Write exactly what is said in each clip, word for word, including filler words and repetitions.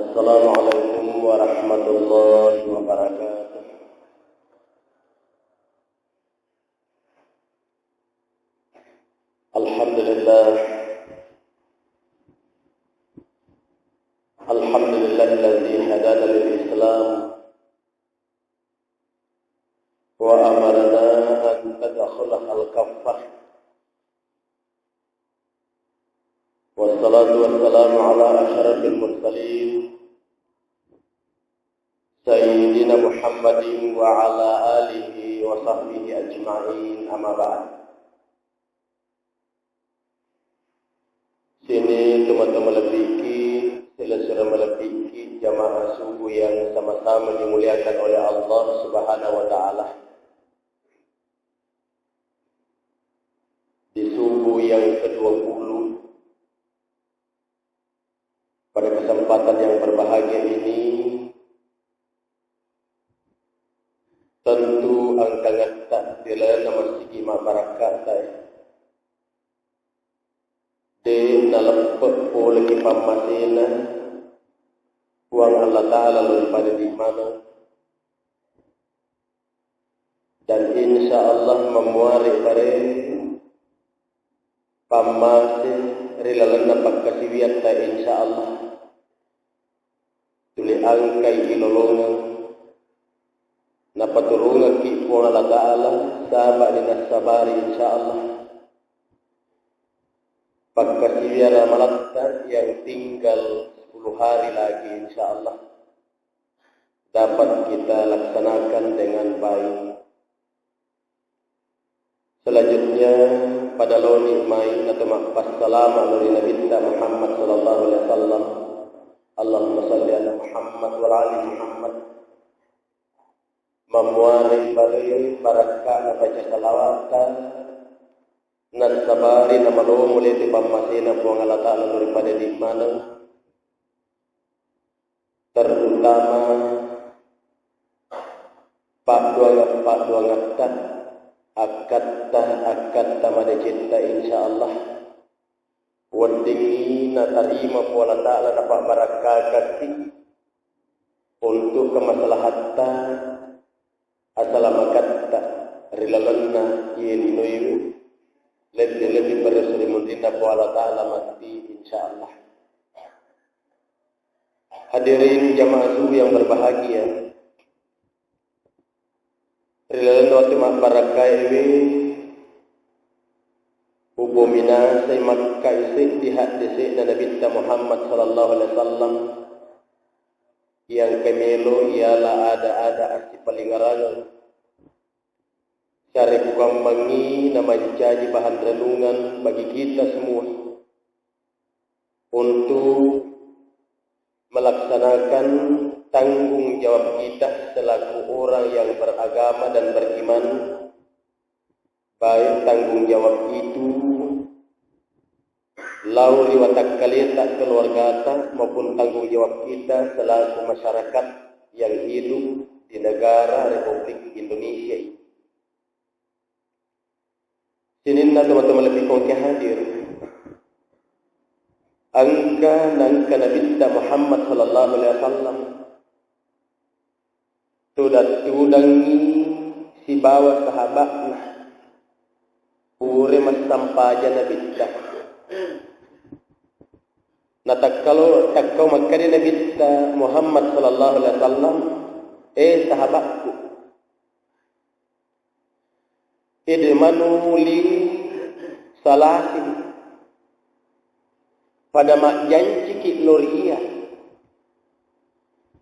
Assalamualaikum warahmatullahi wabarakatuh. Alhamdulillah. Alhamdulillahilladzi hadana lil Islam wa amarana an nadkhulahal kaffah. Wassalatu wassalamu ala asyrafil mursalin, Sayyidina Muhammadin wa ala alihi wa sahbihi ajma'in, amma ba'd. Sini tomatoa malebbiki, silessureng malebbiki, jamaah subuh yang sama-sama dimuliakan oleh Allah Subhanahu wa Ta'ala. Di subuh yang kedua puluh, pada kesempatan yang berbahagia ini, tentu engka ngetta di lalenna masigi mabbarakkatta e. De naleppe poleki pammasena Puang Allah Ta'ala lo pada di mana. Dan insya Allah mamuare bare pammase ri lalenna pakkasiwiatta, insya Allah. Tuli engkai ilolongeng, napaturungekki Puang Allah Ta'ala, saba ni nassabari, insya Allah. Pakkasiwiang ramalatta yang tinggal sepuluh hari lagi, insya Allah, dapat kita laksanakan dengan baik. Selanjutnya, pada loni mai nato mappassalama lo ri Nabitta Muhammad sallallahu alaihi wasallam. Allahumma salli ala Muhammad wa ala ali Muhammad. Mamuare bare barakka na baca salawatta, nassabari namalomo lete pammasena Puang Allah Ta'ala lo ri pada di maneng. Terutama paddoangeng-paddoangetta, akkatta-akkatta madecetta, insya Allah weddingngi natarima Puang Allah Ta'ala, napabbarakkakangngi untuk kemaslahatta, asalamakatta ri lalenna iye linoewe, lebbi-lebbi pada ri munrinna Puang Allah Ta'ala matti, insya Allah. Hadirin jamaah subuh yang berbahagia, ri lalenna wettu mabbarakkaewe, upominasai makkai seddi haddese'na Nabitta Muhammad sallallahu alaihi wasallam, yang kemelo ialah ada-ada assipalingarangeng. Sarekkuammengngi namancaji bahan renungan bagi kita semua untuk melaksanakan tanggung jawab kita selaku orang yang beragama dan beriman, baik tanggung jawab itu lao ri watakkaleta, keluargata, maupun tanggung jawab kita selaku masyarakat yang hidup di negara Republik Indonesia ini. Sininna teman-teman lebih kongke hadir. Engka nangka Nabitta Muhammad sallallahu alaihi wasallam tudang-tudangngi sibawa sahaba'na pura massampaja Nabitta. Natakkalo takkau makkeda Nabitta Muhammad sallallahu alaihi wasallam, "Eh, sahabakku, idmanu li salasin, pada majjanciki lo ri iya,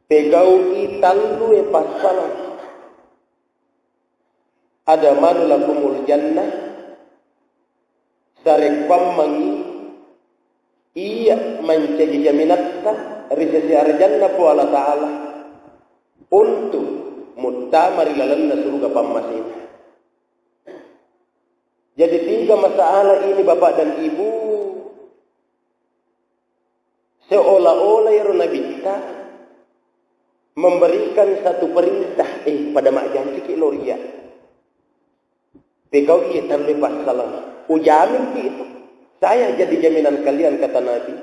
pegauki tallue passalang, admanu lakumul jannah, sarekkuammengngi iya mancaji jaminatta ri sese arjanna Puang Allah Ta'ala untuk muttama ri lalenna suruga pammasena." Jadi tiga masalah ini, Bapak dan Ibu, seolah-olah ero Nabitta memberikan satu perintah, "Eh, pada majjanciki lo ri iya, pegauki tallue passalang, ujaminki itu, saya jadi jaminan kalian," kata Nabi,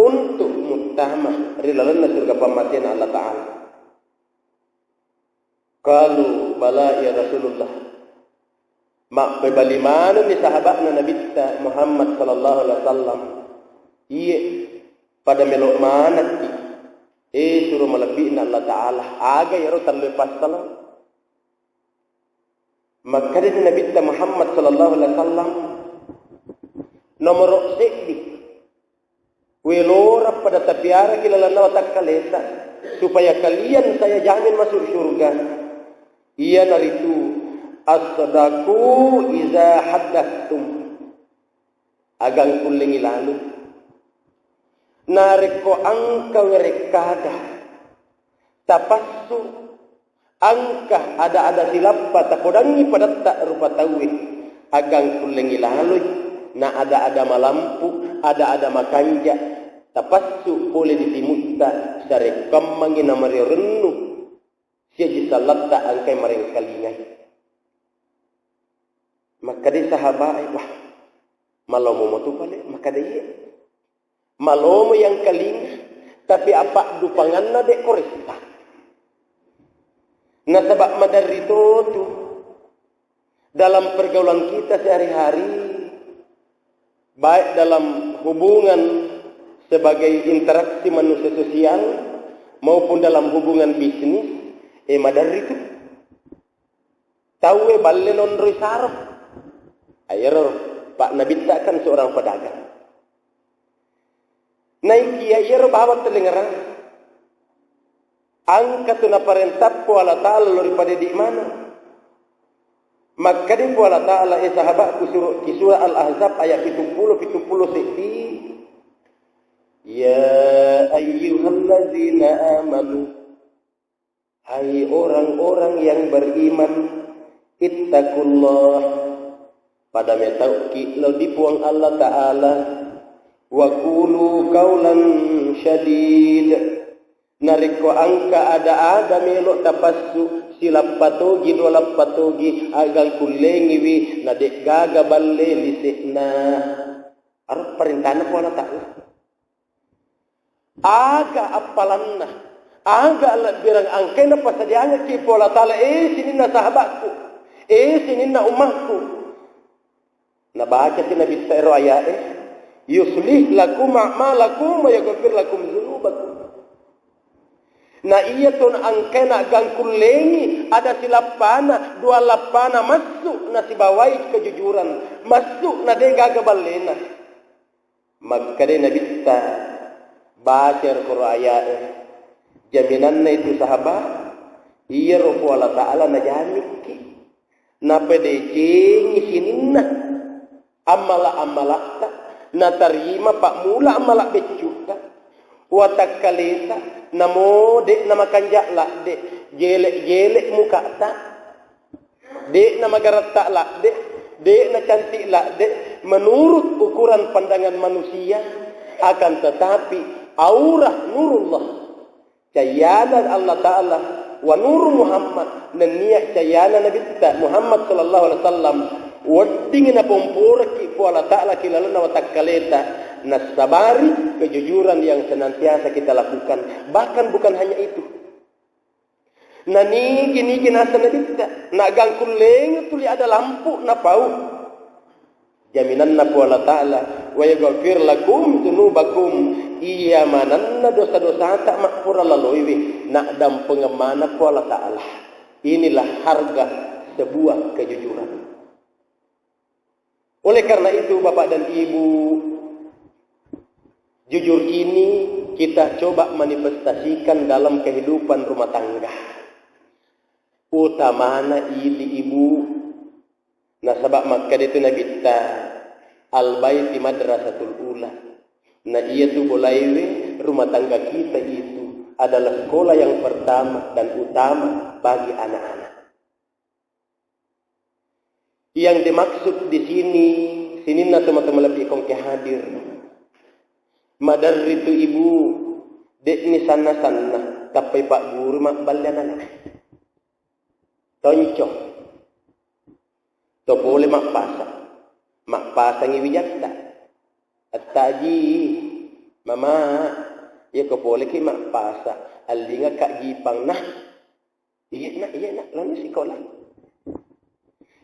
untuk mut-, tama ri lalenna surga pammatena Allah Ta'ala. Qalu, "Bala ya Rasulullah." Mappebali manenni sahaba'na Nabitta Muhammad sallallahu alaihi wasallam, "Iye, pada melo manekki, eh, suro malebbi'na Allah Ta'ala, aga iyaro tellue passaleng?" Makkedani Nabitta Muhammad sallallahu alaihi wasallam, "Nomoro seddi, welora pada tapiaraki lalenna watakkaleta, supaya kalian saya jamin masuk surga. Iyanaritu, asdaqu iza haddatstum." Agangkullengi lalu. Narekko engka werekkada, tapassu, engka ada-ada silappa tapodangngi padatta rupa tauwe, agangkullengi lalui, na ada-ada malampu, ada-ada makanja, tapassu pole di timutta, sarekkammangi namario rennu, siaji sallatta engkai marengkalingai. Makkeda sahaba'e, "Wah, malomo motu pale?" Makkeda, "Iye." Malomo yang kalinga, tapi apa dupanganna de' koresta. Nasaba maderri totu dalam pergaulan kita sehari-hari, baik dalam hubungan sebagai interaksi manusia sosial maupun dalam hubungan bisnis, eh, maderri tu. Tauwe balle nonroi sarong. Ayero, Pak Nabitta kan seorang pedagang. Naikia iyaro bawang telengerang. Engka tu naparentappo Allah Ta'ala lo ripadedi maneng. Makkadimpo Allah Ta'ala, eh sahabatku, suro-, ki surah Al-Ahzab ayat pitung pulo, pitung pulo seddi. Ya ayyuhallazina amanu. Hai orang-orang yang beriman, ittaqullah, pada metauki lao di Puang Allah Ta'ala, wa qulu qaulan sadida, narekko engka ada-ada melo tapassu, silappa togi, dua lappa togi, agangkullengiwi, na de'gaga balle lise'na. Aro parentana Puang Allah Ta'ala. Aga appalanna, aga lebbireng engkae napasadiangekki Puang Allah Ta'ala, eh sininna sahabatku, eh sininna ummatku. Nabacaki Nabitta ero aya'e, "Yuslih lakum a'malakum wa yaghfir lakum dzunubakum." Na iya to engkae nagangkullengi, ada silappana, dua lappana, massu nasibawai kejujuran, massu na de'gaga ballena. Makkeda Nabitta, "Baca ro koro aya'e, jaminanna itu sahabat, iyaro Puang Allah Ta'ala najamikki, napadecengi sininna ammala-ammalatta, natarima pa'mula ammala beccutta, watakkaleta, namo de'na makanja ladde, gele-gele mukata." De'na magaratta ladde, de'na cantik ladde, menurut ukuran pandangan manusia, akan tetapi aurah nurullah, cayana Allah Ta'ala, wa nuru Muhammad, nennia cayana Nabitta Muhammad sallallahu alaihi wasallam, weddingi napomporekki Puang Allah Ta'ala ki lalenna watakkaleta, nasabari kejujuran yang senantiasa kita lakukan. Bahkan bukan hanya itu. Nanigi-nigi naseng Nabitta, nagangkulleng tuli ada lampu napau. Jaminanna Puang Allah Ta'ala, "Wa yaghfir lakum dzunubakum." Iya manenna dosa-dosata mappura laloiwi, naddampengeng maneng Puang Allah Ta'ala. Inilah harga sebuah kejujuran. Oleh karena itu, Bapak dan Ibu, jujur ini kita coba manifestasikan dalam kehidupan rumah tangga, utamana idi ibu. Nasaba makkeda itu Nabitta, "Al-baiti madrasatul ula." Na iya tu bolaiwe, rumah tangga kita itu adalah sekolah yang pertama dan utama bagi anak-anak. Yang dimaksud di sini, sininna tomatoa malebbi kongke hadir. Maderri tu ibu, de'ni sanna-sanna, tappai pagguru mabballe anana. Tonco. To pole mappasa. Mappasangi wijatta. Attaji, Mama, Iya ko poleki mappasa, allingakka jipang, nah. Iya, Nak, iya, Nak, lalu sikola.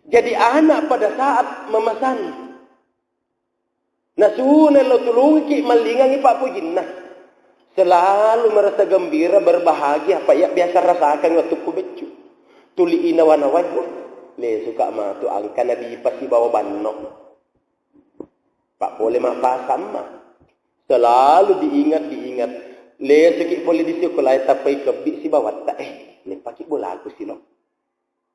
Jadi anak pada saat memesan, nasuna lo tulungki mallingangi pappojinna. Selalu merasa gembira, berbahagia, apa iya biasa rasakan waktu ku beccu. Tuli inawa-nawa, lesuka matu angka nabi pasibawa banno. Pak pole mappasamma. Selalu diingat, diingat. Lesuki pole di sekolah, tappai kebbi sibawatta. Eh, lepaki bolaku silo.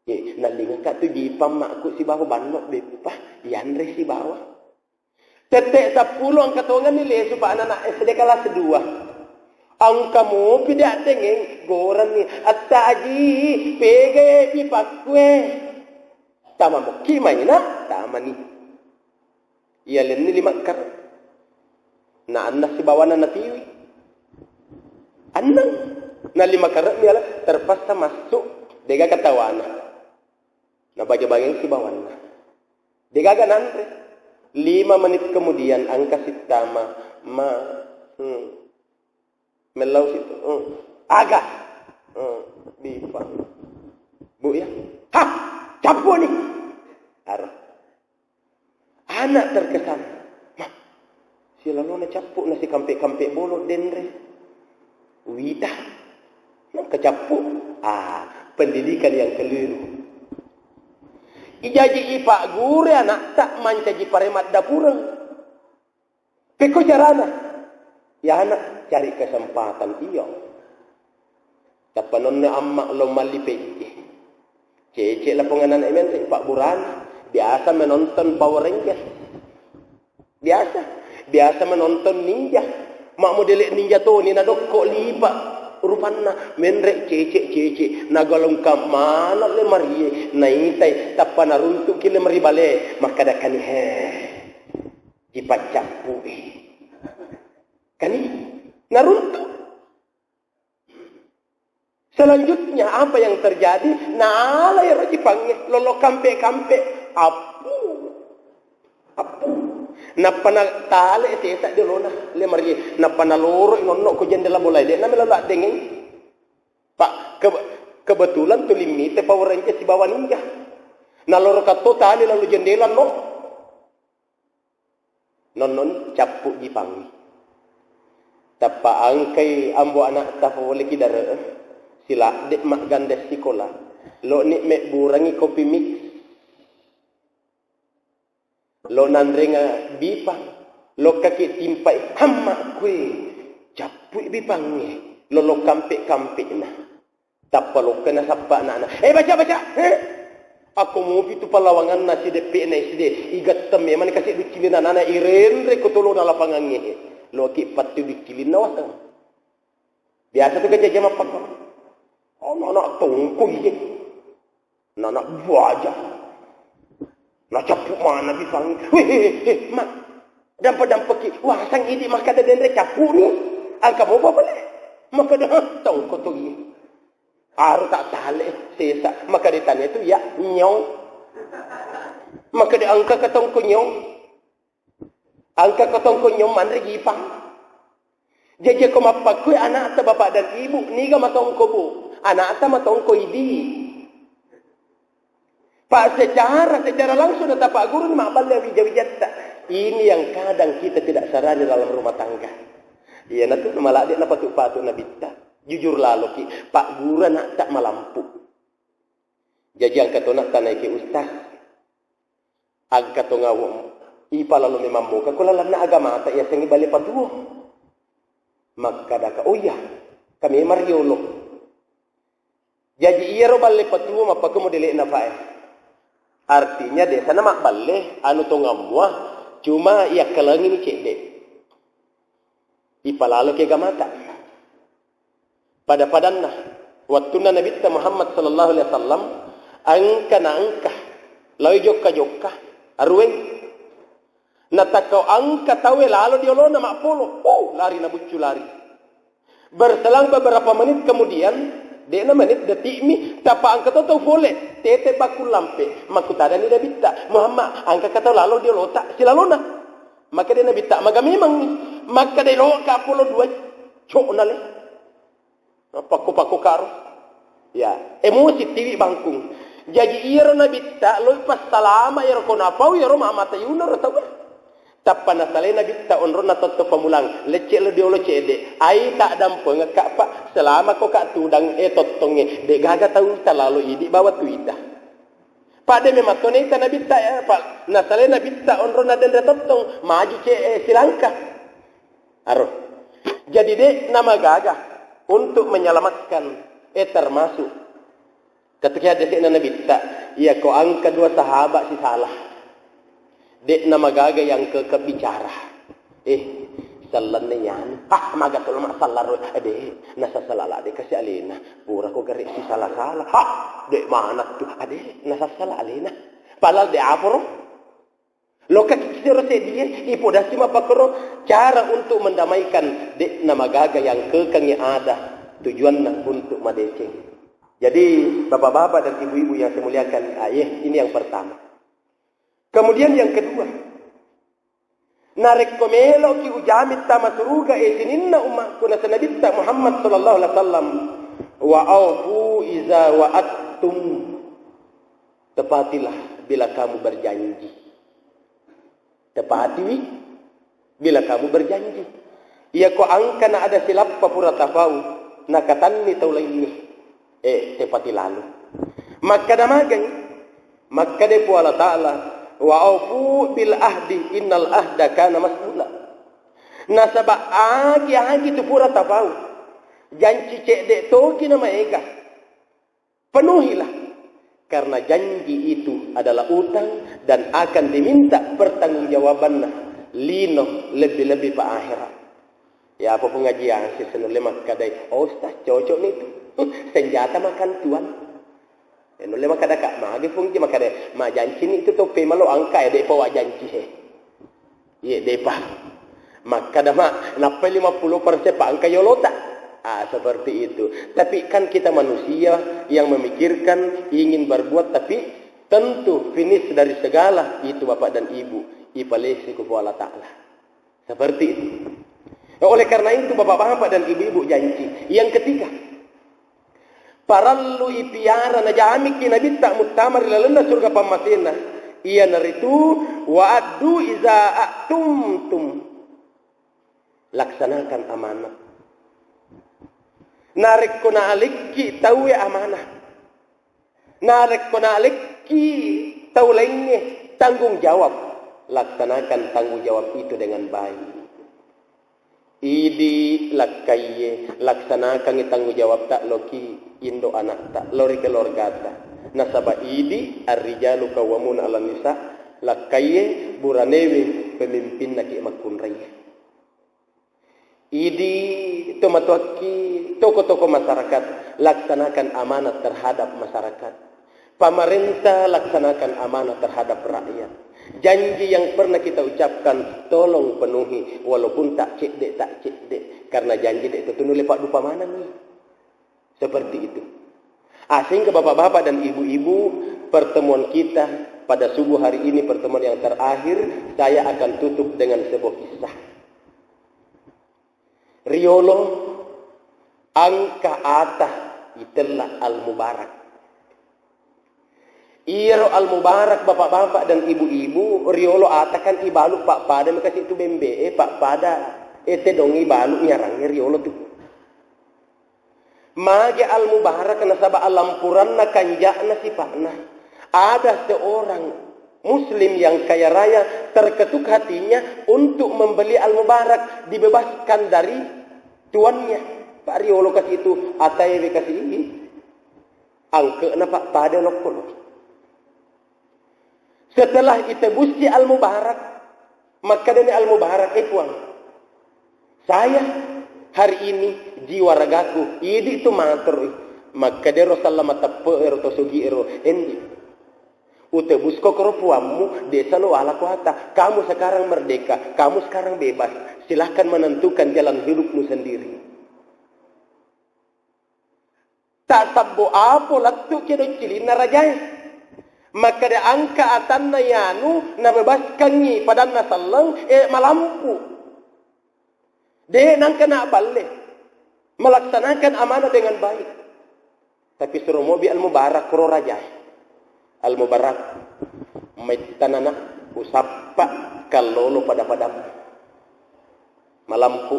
Eh, nallingaka tu jipang makku sibawa banno beppa, yanre sibawa. Tette seppulo engka tongenni lesu, Pak, anak S D kelas dua. Engka mopi de addengeng, gorenni, "Atta Aji, pegai pi pakkue?" Tama mokki maina, tamani. Iya lenni lima kar. Na anna sibawana natiwi. Annang. Na lima kare'mi ala terpaksa masuk, degaga tawana. Na bage-bageng sibawanna. Degaga nanre. Lima menit kemudian angka sittama, "Ma, hmm, mellau situ. Hmm. Aga? Hmm. Bipang." Bu ya. Hah? Cappu ni. Arah. Anak terkesan. "Ma, silalona cappu na sikampe-kampe bolo denre. Wita. Nang kecappu." Ah, pendidikan yang keliru. Ijaji ipagguru anakta mancaji paremat dapureng. Pekko carana? Ya anak, cari kesempatan iyo. Tappa nonno amma lo malli pejje. Cece lapong anak menre, Pak Burhan. Biasa menonton Power Ranger. Biasa. Biasa menonton ninja. Mak modele ninja toni na dokko lipa rupanna. Menre cece, cece. Nagalungka mana le marie. Naitai. Tappa naruntuki le maribale. Makkadakani, "He. Dipaccappui." Kani? Naruntu. Selanjutnya apa yang terjadi? Naalai ro jipangnge, lolo kampe-kampe. Appu. Appu. Nappa natale sesa di olona, le marie. Nappa naloroi nonno ko jendela bolae. De'na melalo addengeng. Pak, ke-, kebetulan tu limmite Power Ranger sibawa ninja. Naloro katto tale lalu jendela no. Nonnon cappu jipangngi. Tappa angkai ambo anakta pole ki dare'e, siladde maggande sikola. Loni mebburangi kopi mix. Lo nanrenga bipang. Lokkaki timpai, "Amma kue, cappui bipangnge." Lolo kampe-kampena. Tappa lokka nasappa ana'na. "Eh, baca, baca. Eh?" Akko mopi tu pallawanganna sideppe'na S D, igatteng memang kasi duccilinna anana, irenre ko tolona lapangangnge. Loki pattu duccilinna waseng. Biasa tu kejadian mappakko. Ono anak tongko iye. Nana buaja. Nacappu mana bipangnge. Weh, eh, eh, ma. Dampa-dampaki. Wasang idi makkada denre cappuni. Angka mopa pale. Makkada, "Hah, tongko to iye." Aru tak tale, sesa. Makkada tania tu, "Ya, nyong." Makkada, "Engka katongko nyong. Engka katongko nyong manre jipang." Jaji ko mappakkue anakta bapak dan ibu, niga matongko, Bu? Anakta matongko idi. Pak, secara, secara langsung natapak guru ni mabballe wija-wijatta. Ini yang kadang kita tidak sadari dalam rumah tangga. Iyanatu maladde napatu-patu nabitta. Jujur laloki, Pak Guru anakta malampu. Jaji angka tona tanaiki ustaz. Angka tonga ipalalo memang moka ko lalanna agamata yasengnge bale patuo. Makkadaka, "Oh iya, kami mariolo." Jaji iyaro balle patuo mappakko modele'na fae. Artinya desana mabballe anu tongammua, cuma iyakkalengini cedde. Ipalaloki agamata. Pada-padanna, wettunna Nabitta Muhammad sallallahu alaihi wasallam, engka na engka, lao jokka-jokka, aruweng. Natakkau engka tauwe lalo di olona mappolo, uh, lari nabuccu lari. Berselang beberapa menit kemudian, de'na menit, detikmi, tappa engka to tau fole, tete bakku lampe, makkutadani Nabitta, "Muhammad, engka ka tau lalo di olota silalona?" Makkeda Nabitta, "Maga memangngi?" Makkeda, "Loka polo dua." Cok nale. Pakko-pakko karo. Ya, emosi tiwi bangkung. Jaji iyaro nabitta loi passalama iyaro ko napau iyaro mamata yunaro tau. Tappa nasalai nabitta onronna totto pamulang. Lecce lo diolo cede. Ai tak dampengekka, Pak. Selama ko kak tudang e tottonge. De gaga tau talalo idi bawa tuita. Pak de memang toneta nabitta ya, Pak. Nasalai nabitta onronna denre tottong. Maju ce e silangka. Aro. Jadi de namagaga untuk menyelamatkan, eh, termasuk ketika de'na nabitta, iya ko angka dua sahabat si salah. De namagaga yang ke kebicara. Eh, sallanne yani. Ah, maga tolo mak salaro. Ade, nasa salala de kasi alena. Pura ko gare si salah-salah. Ah, de mana tu. Ade, nasa salah alena. Padahal de aporo. Lokaki siro seddie, ipodasi mappakoro cara untuk mendamaikan, de namagaga yang kekangi ada tujuanna untuk madeceng. Jadi, bapak-bapak dan ibu-ibu yang saya muliakan, ah, iya, ini yang pertama. Kemudian yang kedua, narekko meloki ujami tama suruga e sininna umatku nasa Nabitta Muhammad sallallahu alaihi wasallam, wa aufu iza wa'adtum. Tepatilah bila kamu berjanji. Tepatiwi bila kamu berjanji. Iya ko angkana ada silappa pura tapau, nakatanni tau laingnge. Eh, tepati lalo. Makkada magani, makkada Puang Allah Ta'ala, wa aufu bil ahdi innal ahda kana mas'ula. Nasaba agi-agi tu pura tapau. Janci cedde toki na maega. Penuhilah, karena janji itu adalah utang dan akan diminta pertanggungjawabanna lino, lebih-lebih pa akhirat. Ya, apa pengajian sih, senulle makkadai, "Oh, Ustaz, cocok nih itu." Senjata makan tuan. Ya, nulle makkada, "Kak, magi fungsi makkada, majanci nih itu tope malo angka ya, dek pawa janci he." Iya, depa. Makkada ma, nappai lima puluh persen pa engka yolota. Ah, seperti itu. Tapi kan kita manusia yang memikirkan, ingin berbuat, tapi tentu finish dari segala itu, Bapak dan Ibu, ipalesi ku Allah Ta'ala. Seperti itu. Oleh karena itu, Bapak-bapak dan Ibu-ibu, janji. Yang ketiga, parellu ipiara najamiki Nabitta muttama ri lalenna surga pammasena, iyanaritu, wa addu iza a'tumtum, laksanakan amanah. Narekko naalikki tauwe amanah, narekko naalikki tau laingnge tanggung jawab, laksanakan tanggung jawab itu dengan baik. Idi lakkaiye, laksanakangngi tanggung jawabta loki indo anakta, lo ri keluargata. Nasaba idi, arrijalu qawwamuna 'alan nisa, lakkaiye buranewe pemimpinna ki makkunraiye. Idi tomatoakki, toko-toko masyarakat, laksanakan amanat terhadap masyarakat. Pamarenta laksanakan amanah terhadap rakyat. Janji yang pernah kita ucapkan, tolong penuhi, walaupun tak cedde, tak cedde. Karena janji de' tentu nulle paddupa manengngi. Seperti itu. Ah, sehingga bapak-bapak dan ibu-ibu, pertemuan kita pada subuh hari ini, pertemuan yang terakhir, saya akan tutup dengan sebuah kisah. Riolo engka ata itella Al-Mubarak. Iyaro Al-Mubarak, bapak-bapak dan ibu-ibu, riolo ata kan ibalu pappada mekasi tu bembe e, pappada e tedong ibalu nyarangnge riolo tu. Magi Al-Mubarak nasaba alampuranna kanja'na sipa'na. Ada seorang muslim yang kaya raya terketuk hatinya untuk membeli Al-Mubarak, dibebaskan dari tuannya. Pak riolo kasi itu, ataewe kasi ini. Angke'na pappada lokko. Setelah itebusi Al-Mubarak, makkadani Al-Mubarak, "Eh, Puang, saya hari ini jiwa ragaku, idi tu matoroi." Makkadero sallama teppe ero to sugi ero, "Endi? Utebusko koro puammu, desa lo ala kuata. Kamu sekarang merdeka, kamu sekarang bebas. Silahkan menentukan jalan hidupmu sendiri." Tasabbo apo lettu kedo cilinna rajae. Makkeda angka atanna yanu nabebaskangngi padanna selleng, eh, malampu. De nangka naballe. Melaksanakan amanah dengan baik. Tapi suro mobi Al-Mubarak, ro rajae. Al-Mubarak, maittana nak, usappa kallolo pada-padammu. Malampu,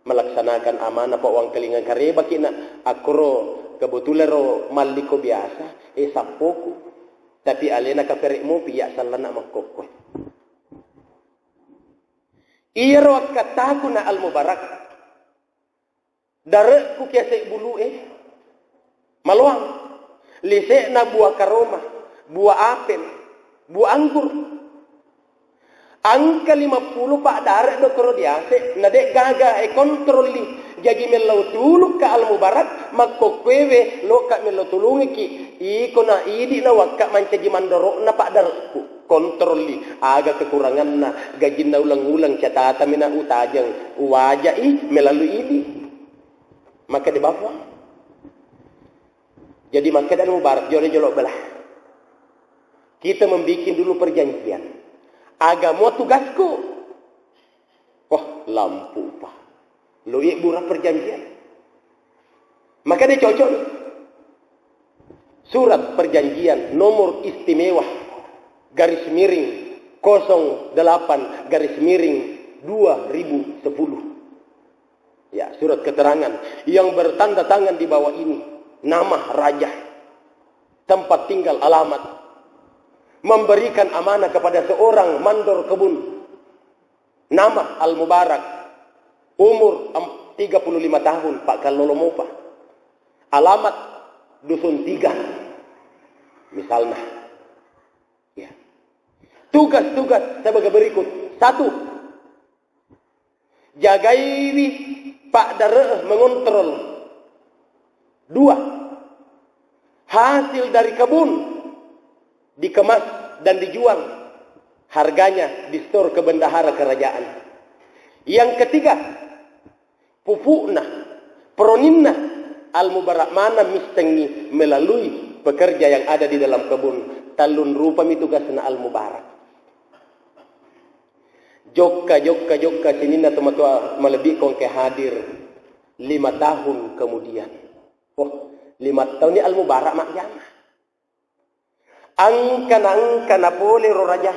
melaksanakan amanah, pa uangkalinga karebaki nak, akkoro kebetulan ro malliko biasa, eh, sappoku. Tapi alena kapere mopi, ya sallana makkokkoe. Iyaro akkattaku na Al-Mubarak. Dare'ku kiase bulu'e maloang. Lise'na buah karoma, buah apel, buah anggur. Angka lima puluh pa dare' dokoro diase, na de' gaga e kontrolli. Jaji mellau tulukka Al-Mubarak, makkokkoewe loka mellau tulungiki. Iko na idi na wakka mancaji mandoro'na pa dare'ku. Kontrolli, aga kekuranganna, gajinna uleng-uleng, catatami na utajeng, uwajai melalui idi. Makkeda bapa. Jadi makkeda Mubarak, jolo-jolo bela. Kita membikin dulu perjanjian. Aga mo tugasku. Oh, lampu pa. Lo iya bura perjanjian. Maka dia cocok nih. Surat perjanjian nomor istimewa garis miring kosong delapan garis miring dua ribu sepuluh. Ya, surat keterangan yang bertanda tangan di bawah ini. Nama raja, tempat tinggal, alamat. Memberikan amanah kepada seorang mandor kebun. Nama Al-Mubarak, umur em-, tiga puluh lima tahun, Pak Kallolo mopa. Alamat Dusun Tiga. Misalnya. Ya. Tugas-tugas sebagai berikut. Satu, jagaiwi paddare mengontrol. Dua, hasil dari kebun dikemas dan dijual. Harganya distor ke bendahara kerajaan. Yang ketiga, pupu'na, peroninna, Al-Mubarak mana mistengi melalui pekerja yang ada di dalam kebun. Tallun rupami tugasna Al-Mubarak. Jokka, jokka, jokka, sininna tomatoa malebbi kongke hadir lima tahun kemudian. Oh, lima tahun ni Al-Mubarak majjama. Angka na, angka na pole ro raja.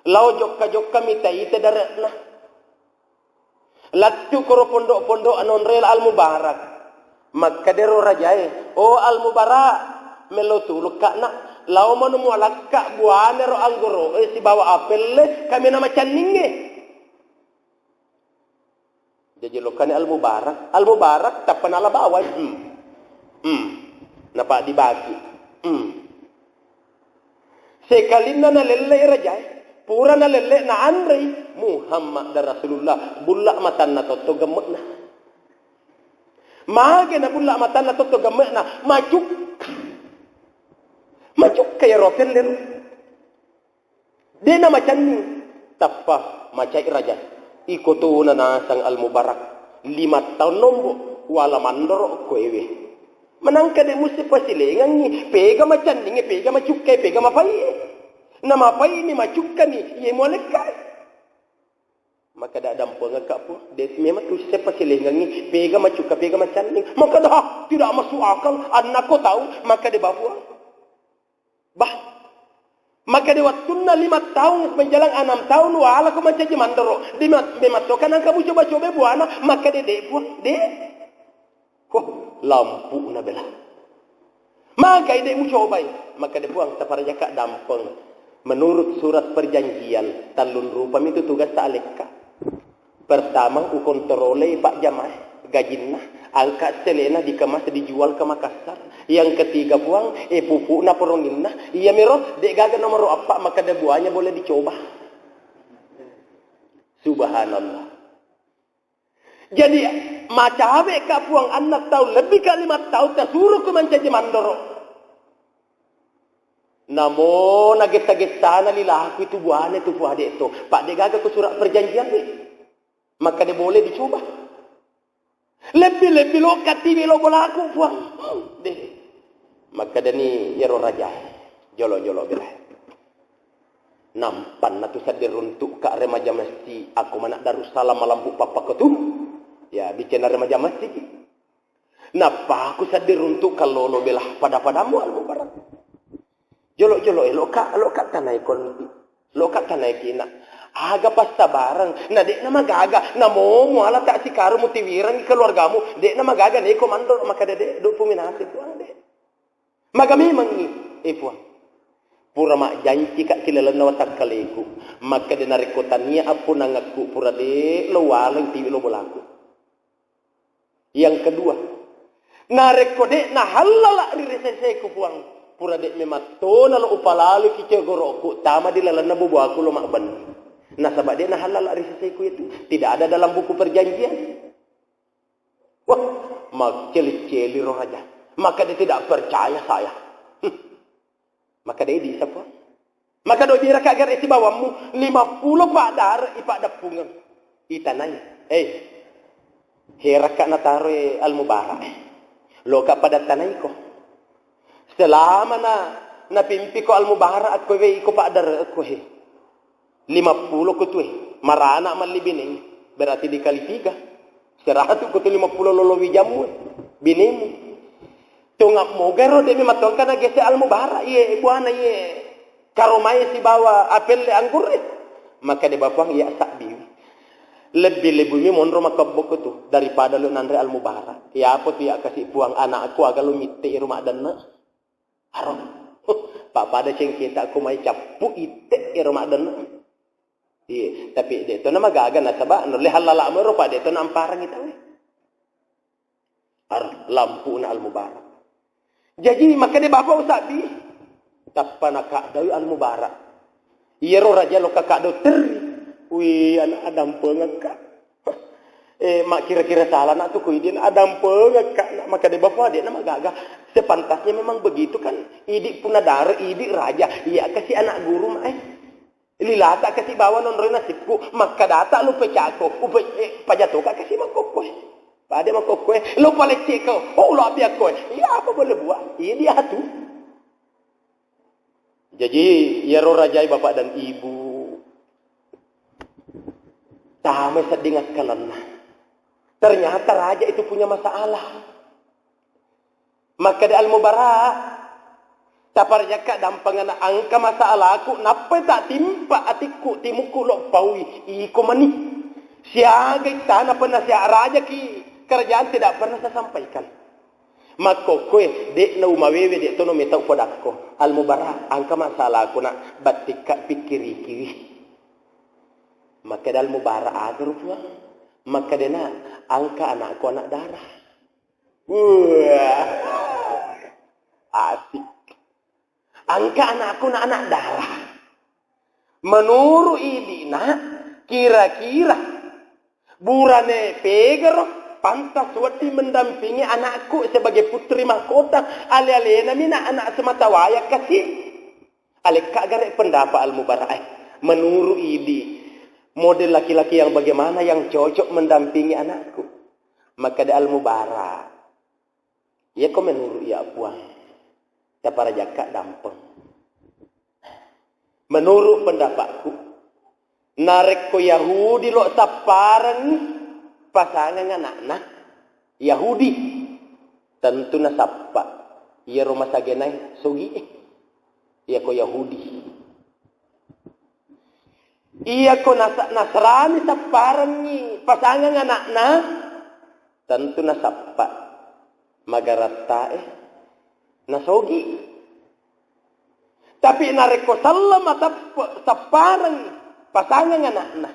Lao jokka-jokka mita ite dare'na. Lattu koro pondok-pondok anonrela Al-Mubarak. Makkadero rajae, "Oh Al-Mubarak, melo tulukka nak. Lao manu mualakka buane ro anggoro, eh, sibawa apelle, kami na macanninge." Jaji lokkani Al-Mubarak. Al-Mubarak tappa nala bawai. Hmm. Hmm. Napa dibaki. Hmm. Sekalinna nalelle rajae. Pura nalelle na anrei. Muhammad dan Rasulullah. Bulla matanna totto gemme'na. Mage na bulla matanna totto gemme'na. Macukka. Macukka yaro pellero. De na macanning, tappa macai raja. Iko tona nasang Al-Mubarak. Lima taung nombo, wala mandoro koewe. Manangka de musti pasilengangngi, pega macanninge, pega macukkai, pega mapaie. Na mapaini, macukkani, iye mualekkai. Makkada dampengekka pu, de memang tusi pasilengangngi, pega macukka, pega macanning. Makkada, "Hah, tidak masuk akal, annakko tau," makkada bapuang. Bah, makkeda wettunna lima taung, menjelang enam taung, wala ko mancaji mandoro. Di ma-, de mattoka nangka mucoba-coba buana, makkeda de, Puang, de. Wah, lampu'na bela. Magai de mucobai, makkeda Puang, taparajaka dampeng. Menurut surat perjanjian, tallun rupami tu tugas ta alekka. Pertama, ukontrolei pajjamae gajinna, angka selena dikemas dijual ke Makassar. Yang ketiga, Puang, eh, pupukna, peroninna, iyamiro de gaga nomoro eppa, makkeda buahnya boleh dicoba. Subhanallah. Jadi, macawe ka Puang, anak taung, lebih ka lima taung, tasuro ko mancaji mandoro. Namo nagessa-gessana lilaku itu buane tu Puang de to. Pak de gaga ko surat perjanjian de. Makkeda boleh dicoba. Lebbi-lebbi lo katiwi lo bolaku Puang. Hmm, de. Makkedani yero raja. Jolo-jolo bela. Nampanna tu sadde runtuk ka remaja mesti aku mana Darussalam malampu pappakotu. Ya, bicara remaja masigi. Nappa ku seddi runtu kallolo bela pada-padamu Al Mubarak. Jolo-jolo, eh, loka, loka tanai kon, loka tanai kina. Aga passabareng, na de'na magaga, na momo ala tak sikaru mutiwireng keluargamu, de'na magaga neko mandro maka dede, dupu minase tuang de. Maga memangngi, eh, Puang. Pura majjanci ka kilalenna watakkaleku. Maka de narekko tania appunangekku pura de lo waleng tiwi lo bolaku. Yang kedua, narekko de nahallala ri riseseku, Puang, pura de memattona lo upalalu ki cogoroku tama di lalenna boboaku lo mabbenni. Nasaba de nahallala riseseku itu. Tidak ada dalam buku perjanjian. Wah, macceli-celi ro raja. Maka dia tidak percaya saya. Hmm. Maka dia di sapa? Maka do bira ka gare sibawammu, lima puluh pak dare ipaddeppungeng. Itanai. Eh, herakka nataroi Al Mubarak. Loka pada tanaiko. Selama na, napimpiko Al Mubarak akko we iko pak dare akko he. Lima puluh kutue, marana malli bineng, berarti dikali tiga. Seratu kutu lima puluh lolo wijammu, binemu. Tonga mogaro de memang tongka na gese Al Mubarak, iye buana iye karomai sibawa apelle anggurre. Maka de bapuang iya sabbi. Lebbi-lebbi mi monro makabbo kutu daripada lo nanre Al Mubarak. Iya apa tu iya kasi puang anakku aga lo mitte iro maddanna. Aro. Pappada cengketa ko mai cappu itte ero maddanna. Iya, tapi de to na magaga nasaba nulle hallala mero pa de to na amparang itawe. Aro, lampuna Al Mubarak. Jaji maka de bapak usabbi. Tappa nakaddawi Al Mubarak. Iyaro raja lo kakak dokter. Wih, anak adampengekka. Eh, makkira-kira salah nak tu kuidin adampengekka nak maka de bapak de na magaga. Sepantasnya memang begitu kan. Idi puna dare, idi raja. Iya kasi anak guru mak eh. Lilata kasi bawa nonroi nasibku. Maka data lu pecako. Upe, eh, pajatoka kasi makokkoe. Pada makokkoe. Lu paleceko. Oh, lu api akkoe. Iya apa boleh buat? Iya dia tu. Jaji, iyaro rajai bapak dan ibu, tamai sedding akkalenna. Ternyata raja itu punya masalah. Makkeda Al Mubarak, taparajakka dampengana engka masalahku, nappai tak timpa atikku, timukku lo paui, iko mani. Siaga ittana pernah siak raja ki kerajaan tidak pernah saya sampaikan. Makkokkoe, de'na umawewe, de' tono metau podakko. Al Mubarak, engka masalahku nak, battikka pikkirikiwi. Makkeda Al Mubarak, aga ro Puang? Makkeda nak, engka anakku anak darah. Wah, asik. Engka anakku na anak darah. Menurut idi nak, kira-kira burane pegaro pantas wedding mendampingi anakku sebagai putri mahkota, ale-alenami nak anak semata wayang kasi. Alekka gare pendapat Al Mubarak, eh, menurut idi model laki-laki yang bagaimana yang cocok mendampingi anakku? Makkeda Al Mubarak, iyako menurut iya Puang, taparajakka dampeng. Menurut pendapatku, narekko Yahudi lo sapparengngi pasangang anakna, Yahudi, tentu nasappa iyaro masagenae sogi e. Iyako Yahudi. Iyako nasa-, Nasrani sapparengngi pasangang anakna, tentu nasappa magarattae nasogi. Tapi narekko selleng mateppe sappareng pasangang anakna,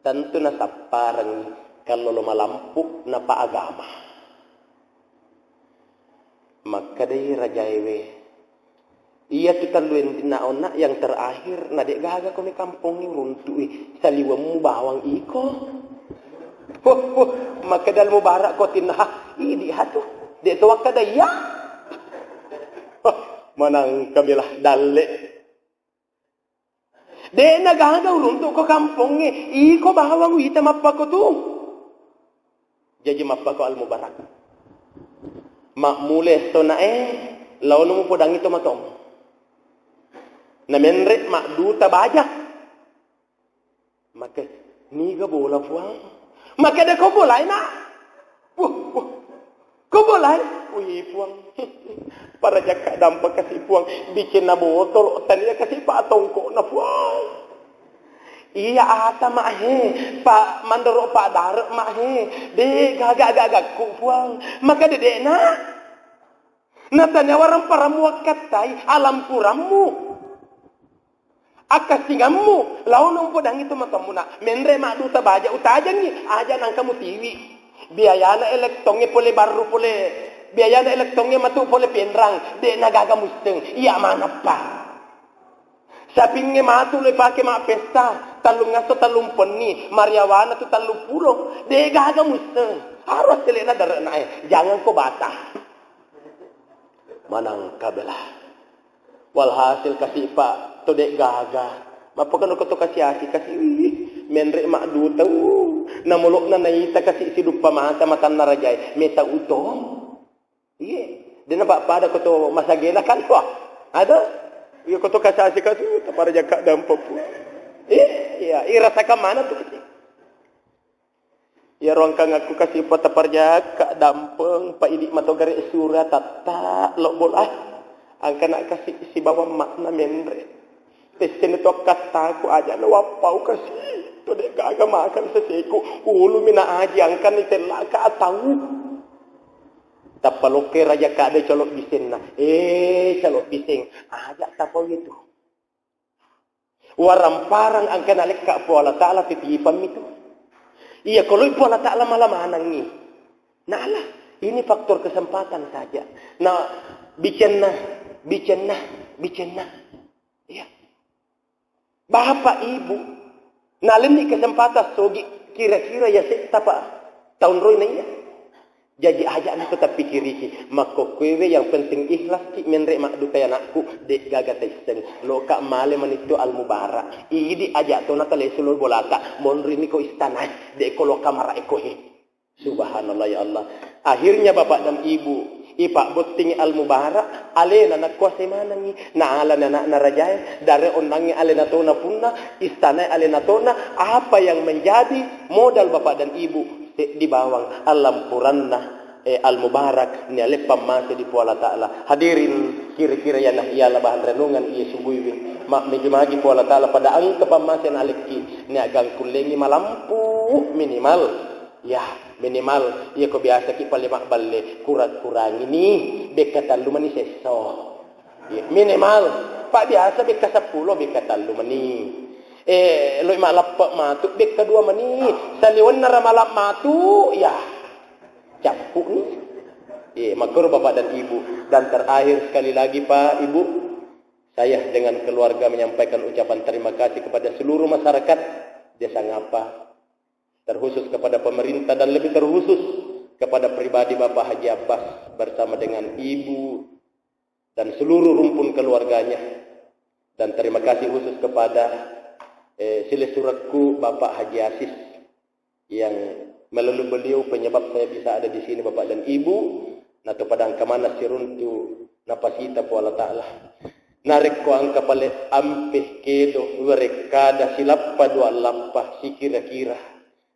tentu nasappareng kallolo malampu napa agama. Makkedai rajaewe, iyatu tellu endinna onna yang terakhir, na de gaga kone kampongnge uruntu'i saliwemmu bawang iko. Huh, huh, makkeda Al Mubarak ko tinna, ha, idi hatu. De to wakkeda iya. Huh, manangka bela dalle. De na gaga uruntu ko kampongnge, iko bawang wita mappako tu. Jaji mappako Al Mubarak. Mammule tona e, laono mupodangi to matom. Na menre madduta baja. Maka, niga bola Puang? Makkeda ko bolai, Nak? Wah, wah. Ko bolai? Wih, Puang. Parajakka dampa kasi, Puang. Bicenna botol, tania kasi pa tongkokna, Puang. Iya ata, Mak, he. Pa mandoro pa dare, Mak, he. De gaga-gagakku, Puang. Makkeda de, Nak. Natania warang parammu wakkattai, alampurammu. Akkasingammu, laono umpodangi to matoammuna, menre madduta baja utajangngi, aja nangka mutiwi. Biayana elektongnge pole barru pole, biayana elektongnge matu pole penrang, de nagaga musseng, iya manappa. Sapingnge matu le pake mappesta, tallung ngasso tallung penni, mariawana tu tallung pulo, de gaga musseng. Harus selena dare'na e, jangan ko bata. Manangka bela. Walhasil kasi pa to de gaga. Mappakano ko to kasi-asi kasi, wih, menre madduta, uh, namolo'na naita kasi siduppa mata matanna rajae, meta uto. Iye, dena pa pada ko to masagena kan, wah, ada. Iya ko to kasi-asi kasi, uh, taparajakka dampa pu. Iya, iya, irasaka mana tu kasi. Iyaro engkangakku kasi pa taparjakka dampeng, pa idi matogare sura tatta lobbola. Angkana kasi sibawa makna menre. Tessena to akkattaku aja na wappau kasi. To de gaga makan seseku. Ulu mina aji angkana itellaka atau. Tappa lokke raja kade calo bisenna. Eh, calo biseng. Aja tapau itu. Waramparang angkana lekka Puang Allah Ta'ala titipammi tu. Iya, kalau Puang Allah Ta'ala mala manangi. Nah, lah, ini faktor kesempatan saja. Nah, bicenna, bicenna, bicenna. Iya. Bapak Ibu, nalenni kesempatan sogi kira-kira ya setta pa taunroi na iya. Jaji aja na tetap pikiriki, makkokkoewe yang penting ikhlas ki menre maddutai anakku, de gaga taisseng. Loka male manittu Al Mubarak. Idi aja to na talesu lo bolata, monrini ko istana, de ko loka mara eko he. Subhanallah ya Allah. Akhirnya Bapak dan Ibu, ipa botting Al Mubarak, alena nakuasai manangi, na alana anakna rajae, dare onnangi alena tona punna, istana alena tona, apa yang menjadi modal Bapak dan Ibu, seddi bawang allampuranna, eh, Al Mubarak, ni aleppang mase di Puang Allah Ta'ala. Hadirin, kira-kira yana iala bahan renungan iya subuiwi. Ma magi-magi Puang Allah Ta'ala pada engka pammase na alekki, ni agangkullengi malampu minimal. Ya, minimal, iya ko biasa ki pale mabballe, kurang-kurangi ni, bekka tallu mani sesso. Iya, minimal, pa biasa bekka seppulo, bekka tallu mani. Eh, loi maleppe matu, bekka dua mani. Saliwenna ramalang matu, ya, cappu ni. Eh, makkoro Bapak dan Ibu. Dan terakhir sekali lagi, Pak, Ibu, saya dengan keluarga menyampaikan ucapan terima kasih kepada seluruh masyarakat Desa Ngapa, terkhusus kepada pemerintah dan lebih terkhusus kepada pribadi Bapak Haji Abbas bersama dengan Ibu dan seluruh rumpun keluarganya. Dan terima kasih khusus kepada, eh, silessurekku Bapak Haji Asis yang melalui beliau penyebab saya bisa ada di sini Bapak dan Ibu. Natopadangka maneng siruntu napasita Puang Allah Ta'ala. Narekko engka pale ampe kedo, werekkada, silappa dua lappa, sikira-kira,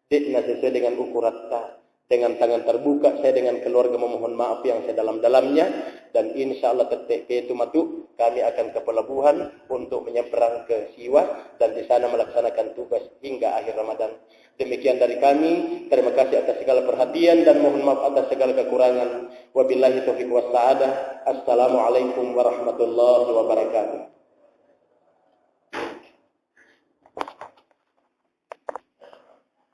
de'na sesuai dengan ukuratta. Dengan tangan terbuka, saya dengan keluarga memohon maaf yang sedalam-dalamnya, dan insya Allah tette ketu matu kami akan ke pelabuhan untuk menyeberang ke Siwa dan di sana melaksanakan tugas hingga akhir Ramadan. Demikian dari kami, terima kasih atas segala perhatian dan mohon maaf atas segala kekurangan. Wabillahi taufiq wassa'adah. Assalamualaikum warahmatullahi wabarakatuh.